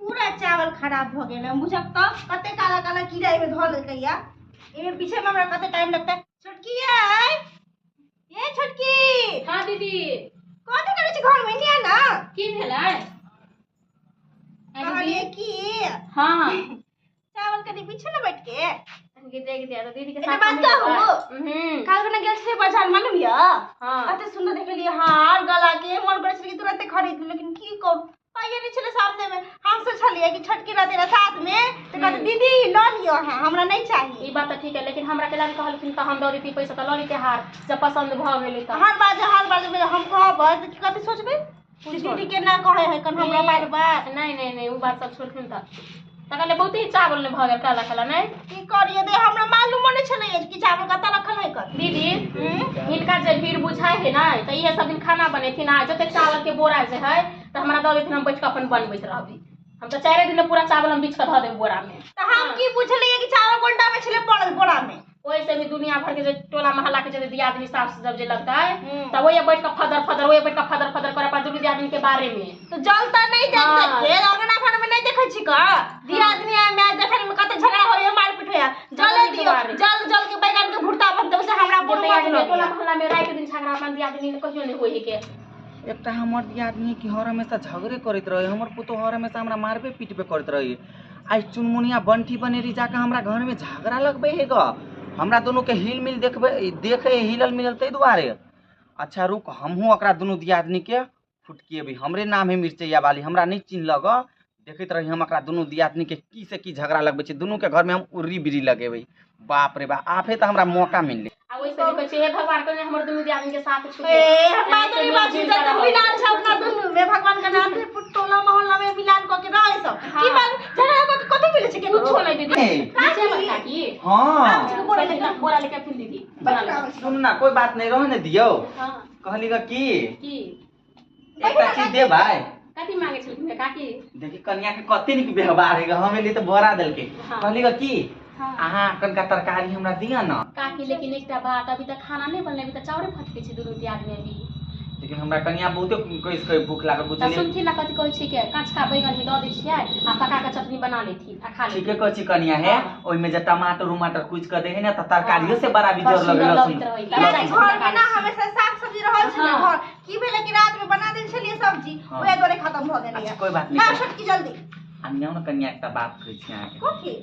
पूरा चावल खराब भ गेल है बुझक त कते काला काला कीड़ा एमे धऽ लेलकै या। एमे पीछे में हमरा कते टाइम लगतै। छोटकी आय, ए छोटकी। हाँ दीदी। कथी करै छी घर में? निया ना। की भेलै? कहलियै की हाँ चावल कनि पीछे न बैठ के देख दिया तो दीदी के एते साथ बात कहू। काल कने गेल छलियै बाजार मालूम या? हाँ। कते सुंदर देखलियै हार गला के, मन करै छलै कि तुरंते खरीद ली, लेकिन की करू पाइए नहि छलै सामने में। हम सोचलियै कि छोटकी रहतै रह साथ में तऽ कहतै दीदी लऽ लिअ अहाँ, हमरा नहि चाही। ई बात तऽ ठीक है, लेकिन हमरा के लागे कहलखिन तऽ हम दऽ देती पैसा तऽ लऽ लेते हार, जब पसंद भऽ गेलै तऽ। हर बार जे हर बार जे हम कहबै तऽ कथी सोचबै? दीदी केना कहै है कन हमरा बार बार। नहीं नहीं नहीं, उ बात सब छोड़थिन तऽ। तकर ले बहुत ही चावल नहि भऽ गेल काला काला। नहि की करियै दे, हमरा मालूमो नहि छलै कि चावल कतऽ रखल है कन। दीदी हिनका जे भीड़ बुझाइ है ने तऽ इहे सब दिन खाना बनेथिन आ जते चावल के बोरा जे है तऽ हमरा दऽ देथिन, हम बैठ कऽ अपन बनबैत रहबै। हम तऽ 4 दिन पूरा चावल हम बीछ कऽ धऽ देबै बोरा में। तऽ हम की बुझलियै कि चावल कोनटा में छलै पड़ल बोरा में। ओहि से भी दुनिया भर के जे टोला मोहल्ला के जे दियादनी सास सब जे लगतै तऽ ओहे बैठ कऽ फदर फदर, ओहे बैठ कऽ फदर फदर करे पर दुनू दियादनी के बारे में। तो जल तऽ नहीं देख सकते, अंगना घर में नहीं देखै छी का दियादनी आ मैं जखन में कते झगड़ा होय मारपीट होय, जले दियो जल जल के बैगन के भुर्ता बनतै से हमरा कोनो मतलब। टोला मोहल्ला में राति दिन झगड़ा अपन दियादनी ने कहियो नहीं होय के। एकटा हमर दियादनी कि हर हमेशा झगड़े करैत रहे, हमर पुतोह हर हमेशा हमरा मारबे पीटबे करैत रहे। आइ चुनमुनिया बंठी बनेरी जाके हमरा घर में झगड़ा लगबे है ग, हमरा दोनों के हिल मिल देखबे देखे हिलल मिलल ताहि दुआरे। अच्छा रुक, हमहूँ ओकरा दुनू दियादनी के फुटकिएबै, हमरे नाम है मिरचैया वाली, हमरा नहीं चिन्हलक ग। देखैत रही हम एकरा दुनू दियादनी के की से की झगड़ा लगबै छै, दुनू के घर में हम उर्री बिरी लगेबै। बाप रे बाप, आफे तऽ हमरा मौका मिललै। आ ओइसे जे कहै छै हे भगवान कहने हमर दुनू दियादनी के साथ छुटे। ए हम बात नहीं बाजी, जब मिलान छै अपना दुनू में भगवान के नाम से टोला मोहल्ला में मिलान क के रहे सब। की बात झगड़ा क के कथि मिलै छै? कुछो नहीं दीदी। नीचे बता की? हां बोरा लेके, बोरा लेके फिर दीदी। सुन ना, कोई बात नहीं, रह ने दियौ। हां कहली ग की की एकटा चीज दे भाई। कथि मांगे छलखिन काकी? देखी कन्या के कते नीक व्यवहार है, हम एली तऽ बोरा देलकै। कहली ग की अहाँ कनका तरकारी हमरा दिअ ना काकी। लेकिन एकटा बात, अभी तक खाना नहीं बनलै, अभी तक चाउरे फटकै छै दुनू दियादनी अभी। लेकिन हमरा कन्या बहुते कहि कहि भूख लागल बुझलियै। सुनथिन ना कथि कहै छै के काँचका बैगन में दऽ दै छियै आ पका के चटनी बना लेथिन आ खा लेथिन। ठीके कहै छी कन्या हे, ओहिमे जे टमाटर उमाटर कुचि कऽ दै है ना तऽ तरकारियो से बड़ा बिजोड़ लगै लहसुन। घर में ना हमेशा साग सब्जी रहल छै ना घर, की भेलै कि रात में बना देल छलियै सब्जी, ओहे दुआरे खत्म भऽ गेलै। अच्छा कोई बात नहीं। खा छोटकी जल्दी। आ ना कन्या एकटा बात कहै छी अहाँके। कथी?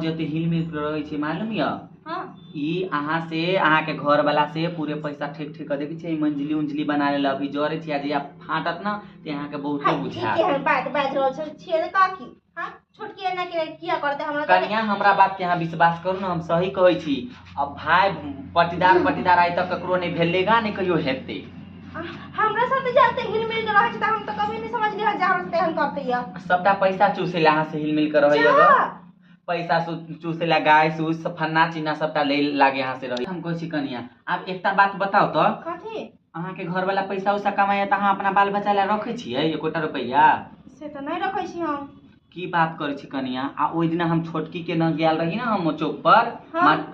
जते हिल मिल के रहै छै मालूम यऽ? हां। ई अहाँ से अहाँ के घर वाला से पूरे पैसा ठीक ठीक कर देखे छै, मंजिली उंजली बना लेल अभी जरे छै, आ जहिया फाटत ना ते अहाँ के बहुते बुझायत। की केहन बात बाजि रहल छियै काकी? हां छोटकी एना के किया करते हमरा? कन्या हमरा बात के अहाँ विश्वास करू ना, हम सही कहै छी। अब भाई पटीदार पटीदार आइ तक ककरो नहीं भेलेगा, नहीं कहियो हेतै। हमरा साथ जाते हिल मिल के रहै छै तऽ हम तऽ कभी नहीं समझलियै जे हमरा साथ एहन करतै या। सबटा पैसा चूसैला अहाँ से हिल मिल के रहैया, पैसा चूसैला गाय सूस फन्ना चिन्ना सबटा ले लागे यहाँ से रही। हम कहै छी कनिया आब एकटा बात बताउ तऽ। कथी? अहाँ के घर वाला पैसा उसा कमाया तऽ अहाँ अपना बाल बच्चा ला रखै छियै एकोटा रुपैया? से तऽ नहीं रखै छी हम। की बात करै छी कनिया? आ ओहि दिना हम छोटकी के न गेल रही ना हम चौक पर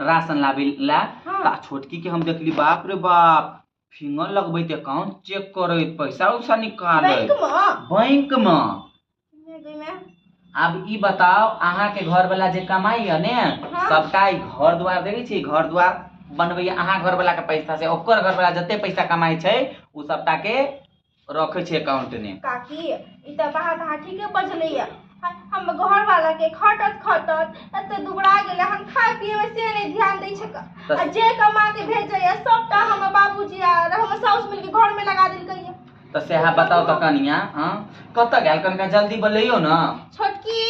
राशन लाबै ला, तऽ छोटकी के हम देखली बाप रे बाप फिंगर लगबैत अकाउंट चेक करैत पैसा उसा निकालैत बैंक में। अब ई बताओ अहाँ के घर वाला जे कमाई है ने सबटा घर द्वार देखै छी, घर द्वार बनबैया अहाँ घर वाला के पैसा से, ओकर घर वाला जते पैसा कमाई छै उ सबटा के रखै छै अकाउंट में। काकी ई तऽ बात अहाँ ठीके बजलैया। हम घर वाला के खटत खटत एते दुबरा गेलै, हम खाय पिए में से नहीं ध्यान दै छै, आ जे कमा के भेजैया सबटा हमर बाबूजी आ हमर साउस मिल के घर में लगा देलकैया। तऽ सेहा बताउ तऽ कनिया, हां कतऽ गेल कनिका जल्दी बोलैयो ना। छोटकी,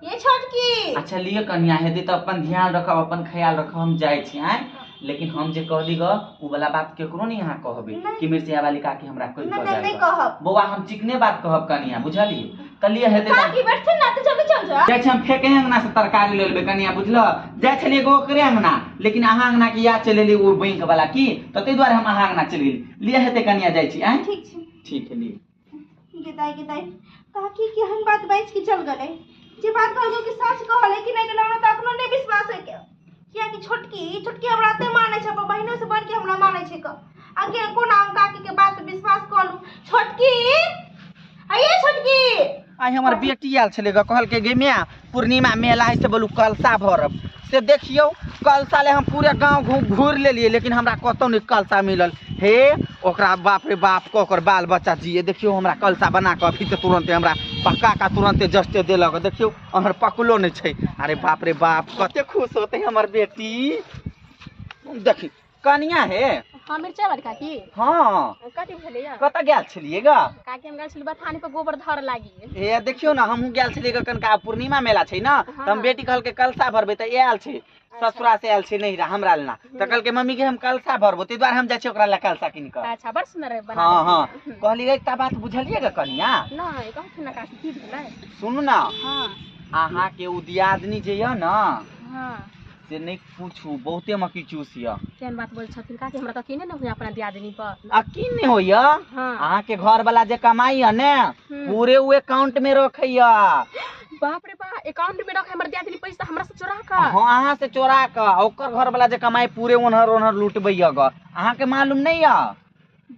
ये छोटकी। अच्छा लिअ कनिया, हेतै तऽ अपन ध्यान रखब, अपन ख्याल रखब, हम जाइ छी आँय। लेकिन हम जे कहली ग उ वाला बात केकरो नहीं अहाँ कहबै कि मिर्चैया वाली काकी हमरा कहि कऽ नहीं कहब। बौआ हम चिकने बात कहब कनिया, बुझलियै? तऽ लिअ हेतै काकी बैठथिन ना तऽ जल्दी चल जा। जाइ छी हम फेके अंगना से तरकारी लऽ लेबै कनिया, बुझल? जाइ छलियै एगो ओकरे अंगना, लेकिन अहाँ अंगना के याद चलि एलै ओ बैंक वाला की, तऽ ताहि दुआरे हम अहाँ अंगना चलि गेली। लिअ हेतै कनिया, जाइ छी आँय। ठीक छै। ठीक है लिअ। गेदाइ गेदाइ काकी केहन बात बाजि के चल गेलै, जे बात कहलकै कि सच कहलै कि नहि कहलै हमरा तऽ अखनो नहि विश्वास होइ के, कियाकि छोटकी छोटकी हमरा एते मानै छै, अपन बहिनो से बढ़ि के हमरा मानै छै क, आ कोना हम काकी के बात विश्वास कऽ लू। छोटकी, आइए छोटकी। आइ हमर बेटी आयल छलै ग, कहलकै गे माय पूर्णिमा मेला है से बोलू कलसा भरब। से देखियौ कलसा ले हम पूरे गाँव घूर लेलियै, लेकिन हमरा कतौ नहि कलसा मिलल। हे ओकरा बाप रे बाप के ओकर बाल बच्चा जिए। देखियौ हमरा कलसा बना कऽ अभी तऽ तुरन्ते हमरा पक्का का तुरन्ते जस्टे देलक। देखियौ अहर पकलो नहि छै। अरे बाप रे बाप कते खुश होतै हमर बेटी। देखी कनिया हे। हाँ मिर्चा वाली काकी। हाँ कथी भेलैया? कतऽ गेल छलियै ग? काकी हम गेल छली बथानी पर गोबर धर लागी। हे देखियौ ने हमहूँ गेल छलियै ग, कनका पूर्णिमा मेला छै ने, तऽ हम बेटी कहलकै कलसा भरबै तऽ आयल छै, ससुरा से आयल छै नैहरा हमरा लना, तऽ कहलकै मम्मी के हम कलसा भरबो, ताहि दुआरे हम जाइ छियै ओकरा लए कलसा कीन कऽ। अच्छा बड़ सुंदर बना। हाँ हाँ कहलियै एकटा बात बुझलियै ग कनिया? नहि कहथिन ना काकी की भेलै? सुनू ना, हाँ अहाँके ओ दियादनी जे यऽ ने हाँ से नहि पूछू, बहुते मकी चूस यऽ। केहन बात बोल छथिन काकी, हमरा तऽ कीने ने होइया अपना दियादनी पर। आ की नहि होइया? हाँ अहाँके घर वाला जे कमाई यऽ ने पूरे ओ अकाउंट में रखैया। बाप रे बाप, अकाउंट में रखे हमर दियादनी पैसा हमरा से चोरा कऽ? हाँ अहाँ से चोरा कऽ, ओकर घर वाला जे कमाई पूरे ओनहर ओनहर लूटबैया ग, अहाँके मालूम नहि यऽ?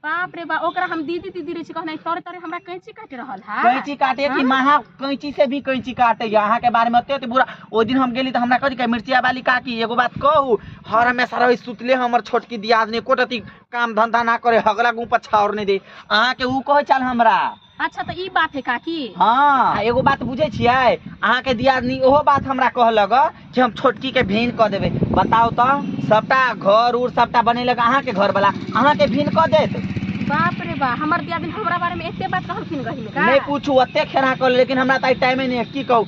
बाप रे बाप, ओकरा हम दीदी दीदी रहे छी कहने तोरे तोरे हमरा कैंची काटि रहल है। कैंची काटे कि महा कैंची से भी कैंची काटे या अहाँके बारे में ओते बुरा। ओहि दिन हम गेली तऽ हमरा कहलकै मिर्चिया वाली काकी एगो बात कहू, हर हमेशा रही सुतले हमर छोटकी दियादनी एको रति काम धंधा ना करे, हगला गुँ पर छाउर नहि दे, अहाँके उ कहै छल हमरा। अच्छा तऽ ई बात है काकी। हाँ एगो बात बुझै छियै, अहाँके दियादनी ओहो बात हमरा कहलक कि हम छोटकी के भिन्न कऽ देबै। बताउ तऽ सबटा घर उर सबटा बनेलक अहाँके घर वाला, अहाँके भिन्न कऽ देत? बाप रे बा, हमर दियादनी हमरा बारे में एते बात कहलखिन गही में का? नहीं पूछू ओते खेरा कहल, लेकिन हमरा तऽ टाइमे नहीं है, की कहू।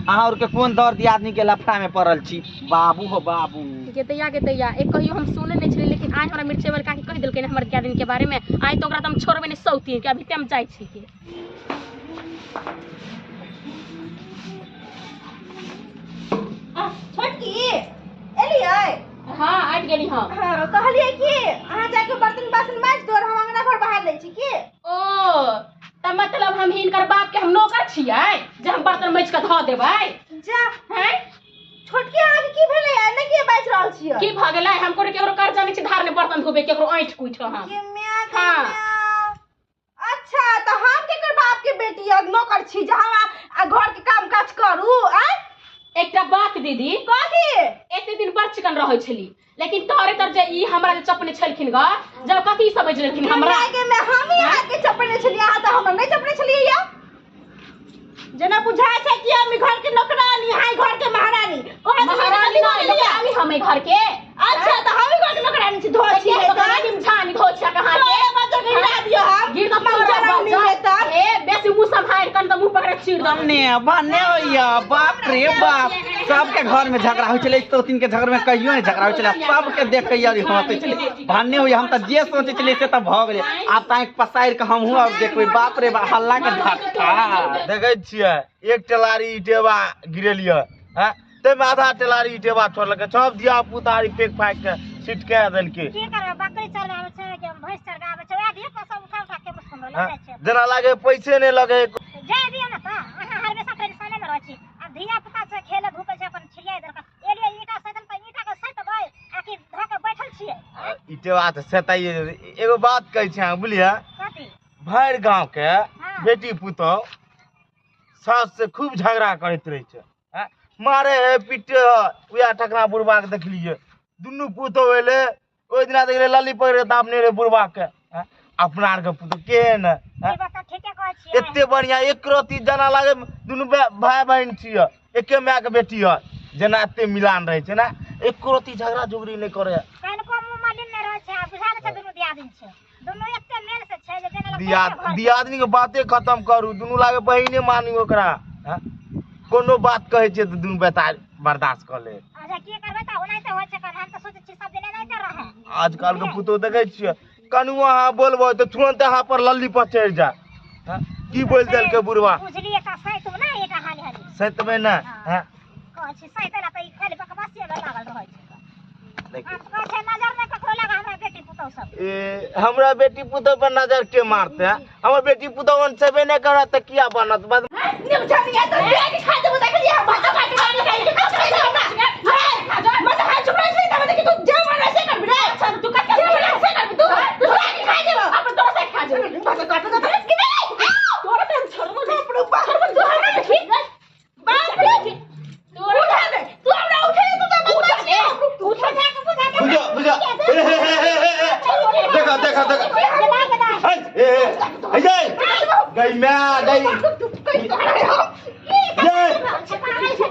अहाँ और के कोन दर दियादनी के लफड़ा में पड़ल छी बाबू हो बाबू। गेतैया गेतैया एक कहियो हम सुने नहीं छली, लेकिन आइ हमरा मिर्चे वाली काकी कहि देलकै हमर दियादनी के बारे में। आइ तो ओकरा तऽ हम छोड़बै नहीं सौती के, अभी ते हम जाइ छी के। छोटकी एलियै? हाँ आबि गेली। हाँ हाँ कहलियै कि अहाँ जाके बर्तन बासन माजि दो, हम अंगना घर बहार लै छी की। ओ तऽ मतलब हम हिनकर बाप के हम नौकर छियै जे हम बर्तन माजि कऽ धऽ देबै? जा हैं छोटकी अहाँके की भेलै? एना किया बाजि रहल छियै? की भऽ गेलै? हम कोनो केकरो कर्जा नहि छी धार ने बर्तन धोबै केकरो ऐंठ कुइठ हम। हाँ अच्छा तऽ हम केकर बाप के बेटी आ नौकर छी जे हम आ घर के काम काज करू? आँय एकटा बात दीदी, कथी? एते दिन बड़ चिकन रहै छली, लेकिन तोरे तर जे ई हमरा जे चपने छलखिन ग, जब कथी समझ लेलखिन हमरा? के में हम ही अहाँके चपने छलियै, अहाँ तऽ हमरा नहि चपने छलियै या। जेना बुझाइ छै कि हम घर के नौकरानी, अहाँ घर के महारानी। महारानी नहि, नौकरानी हम घर के। अच्छा तऽ हम घर के नौकरानी छी, धो छी झानी धो छी कहाँ के? बच्चा के गिरा दियौ हम। गिर दऽ तोरा ए बेसी मुँह सम्हारि कन तऽ मुँह पकड़े चीर दऽ। बन्ने बन्ने होइया बाप रे बाप, सबके घर में झगड़ा होइ छलै, सौतीन के झगड़ा में कहियो नहि झगड़ा होइ छलै, सबके देखैया हँसै छलै। भन्ने होइया, हम तऽ जे सोचै छलियै से तऽ भऽ गेलै। आब तऽ आँखि पसारि कऽ हमहूँ आब देखबै। बाप रे बाप हल्ला के धक्का। देखै छियै एक टेलारी इटेबा गिरेलियै हैं, ताहिमे आधा टेलारी इटेबा छोड़लकै, सब धिया पुता फेंक फाँक के छिटका देलकै। की करबै, बकरी चरगाबै छै कि भैंस चरगाबै छै, वएह धिया पुता सब उठा उठा के मुस्कुन लऽ जाइ छै। जेना लागे पैसे नहि लगे। जाय दियौ ने तऽ अहाँ हमेशा टेंशने मे रहै छी। आब धिया पुता से खेले धूपे छै, अपन छिड़िया देलक। एलियै ईटा सैतल तऽ ईटा के सैतबै आ कि धऽ के बैठल छियै? इटेबा तऽ सैताइए। एगो बात कहै छी अहाँ बुझलियै, कथी? भरि गाँव के बेटी पुतोह सास से खूब झगड़ा करैत रहै छै, मारे है पीटे है। उएह ठकरा बुढ़बा के देखलियै, दुनू पुतोह एलै ओहि दिना देखलियै लल्ली पकड़ि दाबने रहै बुढ़बा के। अपना आरके पुतोह केहन है? एते बढ़िया एक रत्ती जेना लागे दुनू भाय बहिन छियै, एके माय के बेटी है, जेना एते मिलान रहै छै ने, एको रत्ती झगड़ा झुगड़ी नहि करै है। दियादनी के बाते खत्म करू, दुनू लागे बहिने मानी ओकरा। कोनो बात कहै छै तऽ दुनू बेटा बर्दाश्त कऽ ले। आजकल के पुतोह देखै छियै, कनु अहाँ बोलबै तऽ तुरंत अहाँ पर लल्ली पर चढ़ि जाय। की बोलि देलकै बुढ़वा? सैतबै ने। ए हमरा बेटी पुतोह पर नजर के मारते? हमर बेटी पुतोह छेबे नहि करत तऽ किया बनत? गई मैं गई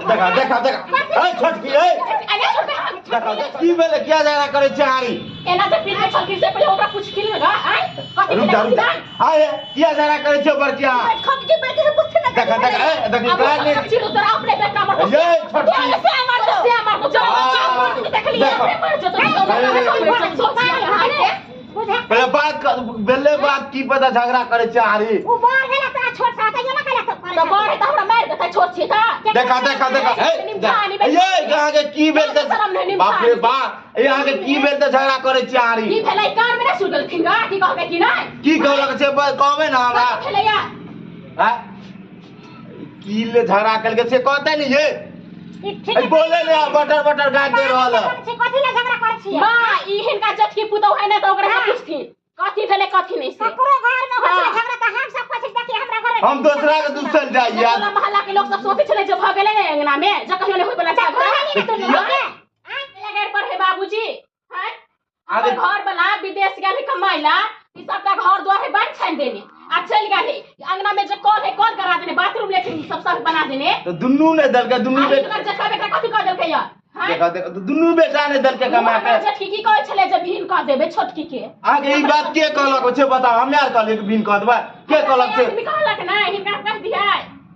देखा देखा देखा ए छोटकी ए देखा की भेलै किया झगड़ा करै छै हारी एना जे पीने छलखिन से पहिले ओकरा पुछथिन ने आय कथी रुक जा रुक जा आय किया झगड़ा करै छै बड़किया खब के बेटी से पूछते ना देखा देखा ए देखी अब चिरो तोरा अपने बेटा मर ये छोटकी से मार से मार तो चलो देखली अपने मर जतो पहिले बात भेलै बात की पता झगड़ा करै छै हारी उ बार भेला त छोट सा त एना कैला त त बड़ है त हमरा मार देतै छोट छी त देखा देखा देखा ए ये अहाँ के की भेल त बाप रे बाप ए अहाँ के की भेल त झगड़ा करै छी हारी की भेलै कान में ना सुनलखिन गा की कहबै की नै की कहलक से कहबै ना हमरा भेलै या हां की ले झगड़ा कलके से कहतै नि ये ठीक बोले ने बटर बटर गाज दे रहल है कथि ले झगड़ा करै छी मां ई हिनका जटकी पुतौ है ने त ओकरा से पूछथिन कथि भेलै कथि नै से ककरो घर में होइ छै झगड़ा त हम सब कहै छी देखी हमरा घर में हम दूसरा के दूसल जाइए टोला मोहल्ला के लोग सब सोचै छलै जे भ गेलै ने अंगना में जे कहियो नै होय बला झगड़ा लगेर पर है बाबूजी हैं हमर घर वाला विदेश गेल है कमाइला ई सबटा घर द्वार है बंद छानि देने आ चलि गेल है अंगना में जे कल है कल करा देने बाथरूम लेट्रिन सब सब बना देने तो दुन्नू ने देलकै दुन्नू बेटा जखा बेटा कथि कह देलकै या देखा देखा दुन्नू बेटा ने देलकै कमा के जेठकी की कहै छलै जे भीन कह देबै छोटकी के अहाँके ई बात के कहलक छै बताउ हम यार कहलियै कि भीन कह देबै के कहलक छै आदमी कहलक नै हिनका कह दियै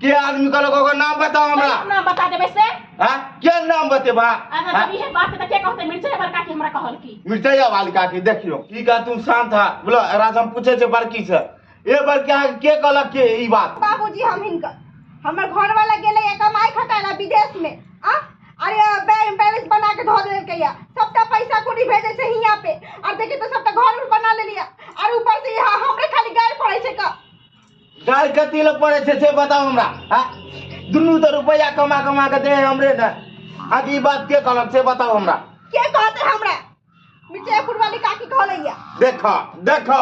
के आदमी कहलक ओकर नाम बताउ हमरा नाम बता देबै से हां के नाम बतेबा अच्छा जब इहे बात त के कहतै मिर्चै बड़का की हमरा कहल की मिर्चैया वाली काकी देखियो की कह तू शांत हा बोलो राज हम पूछे छै बड़की से ए बड़की अहाँ के कहलक के ई बात बाबूजी हम हिनकर हमर घर वाला गेलै कमाई खटाला विदेश में आ अरे बैंक बैलेंस बना के धो देलकै या सबटा पैसा कौड़ी भेजै छै हियां पे और देखी तो सबटा घर उर बना लेलिया और ऊपर से यहाँ हमरे खाली गारि पड़ै छै का गारि कथी लए पड़ै छै से बताउ हमरा हां दुनू तऽ रुपैआ कमा कमा के दे हमरे ने अहाँके ई बात के कहलक से बताउ हमरा के कहतै हमरा मिर्चापुर वाली काकी कहलैया देखा देखा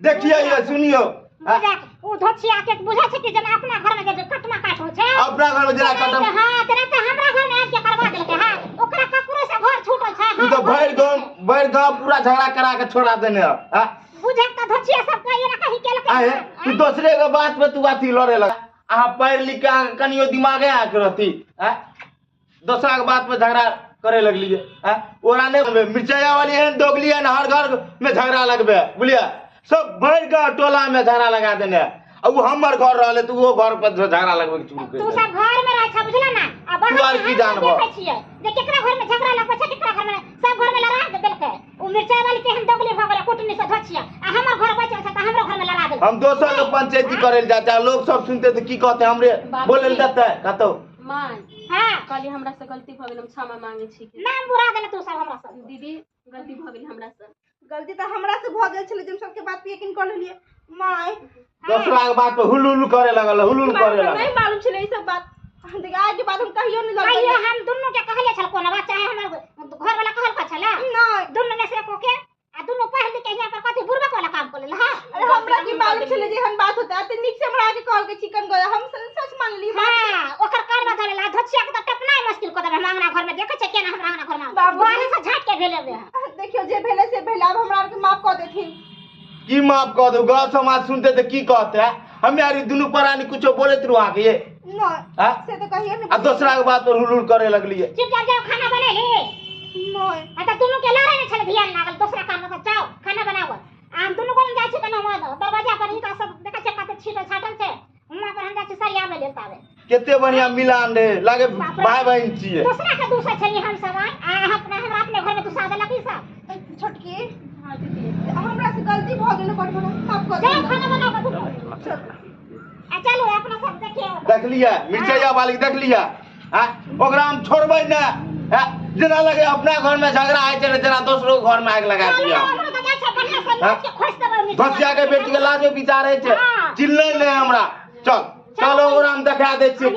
देखिए ये सुनियो उ धोछिया के बुझै छै कि जेना अपना घर में जे कटमा काट होइ छै अपना घर में जेना कटम हां तेना त हमरा घर में आबि के करवा देलकै हां ओकरा ककरो से घर छूटल छै उ त भरि गांव पूरा झगड़ा करा के छोड़ा देने हां बुझै त धोछिया सब कहियो ना कहीं केलकै आए तू दूसरे के बात पे तू अथी लड़े लगा अहाँ पढ़ लिख के अहाँ कनियो दिमागे अहाँके रहती हैं दोसरा के बात पे झगड़ा करे लगलिए हैं ओरा नहीं मिर्चैया वाली एहन दोगली है हर घर में झगड़ा लगबे बुझलिए सब भरि गाँव टोला में झगड़ा लगा देने आ उ हमर घर रहले त उहो घर पर झगड़ा लगबे के शुरू कर तू सब घर में रह छ बुझला ना आ तू आर की जानबो देखै छियै जे केकरा घर में झगड़ा लगबै छै केकरा घर में सब घर में लड़ा देलकै उ मिर्चाई वाली तेहन दोगली भ गेलै कुटनी से धोछिया आ हमर घर बचल छै त हमरो घर में लड़ा देलकै हम दोसर के पंचायती करे ल जाते लोग सब सुनते त की कहते हमरे बोले ल देते कतौ मां हां कहली हमरा से गलती भ गेल हम क्षमा मांगे छी नाम बुरा देले तू सब हमरा से दीदी गलती भ गेल हमरा से गलती त हमरा से भ गेल छलै जे हम सबके बात पे यकीन कर लेलिए my दोसरा के बात पे हुलुल करे लगल हुलुल करे लगल नहीं मालूम छलै ई सब बात देख आज के बाद हम कहियो नहीं लगबै कहियो हम दुन्नू के कहले छल कोनो बात चाहे हमर घर वाला कहल का छला नहीं दुन्नू में से एको के आ दुन्नू पढ़ लिख के हियां पर कथी बुरबक वाला काम कर लेल हां अरे हमरा की मालूम छलै जे एहन बात होता त नीक से हमरा आके कहल के चिकन गया हम सच मान ली हां ओकर कान में धरल धोछिया के त टपनाय मुश्किल क देबै हम अंगना घर में देखै छै केना हमरा अंगना घर में बाहर से झाट के भेले बे देखियो जे भेले से भेला अब हमरा आर के माफ क देथिन की माफ कह दू गाँव समाज सुनते त की कहते हम यार दुनू प्राणी कुछो बोलैत रहू अहाँके ये नहीं से तो कहियो नहीं आ दोसरा के बात पर हुलहुल करे लगलिए चुपचाप जाओ खाना बनेली नहीं आ त दुनू के लड़े नहीं छले ध्यान लागल दोसरा काम में जाओ खाना बनाओ आ हम दुनू गोल जाइ छी कने दरवाजा पर ईटा सब देखै छै कते छीटल छाटल छै हुआं पर हम जाइ छी सरियाबै लेल ताबे कते बढ़िया मिलान रे लागे भाई बहन छिए दोसरा के दूसरा छली हम सब आ अपना हमरा अपने घर में दूसरा देलक ई सब छोटकी हां दीदी हमरा से गलती भ गेल बड़ बड़ा माफ कर जाओ खाना बनाओ आ चलो अपना सब देखिए देख लिया मिर्चैया वाली देख लिया हां ओकरा हम छोड़बै ना हां जेना लगे अपना घर में झगड़ा होइ छै जेना दोसरो घर में आगि लगा दिया धसिया के बेटी के लाजो विचार है छै चिल्लै नै हमरा चल चलो ओकरा हम देखा दै छियै।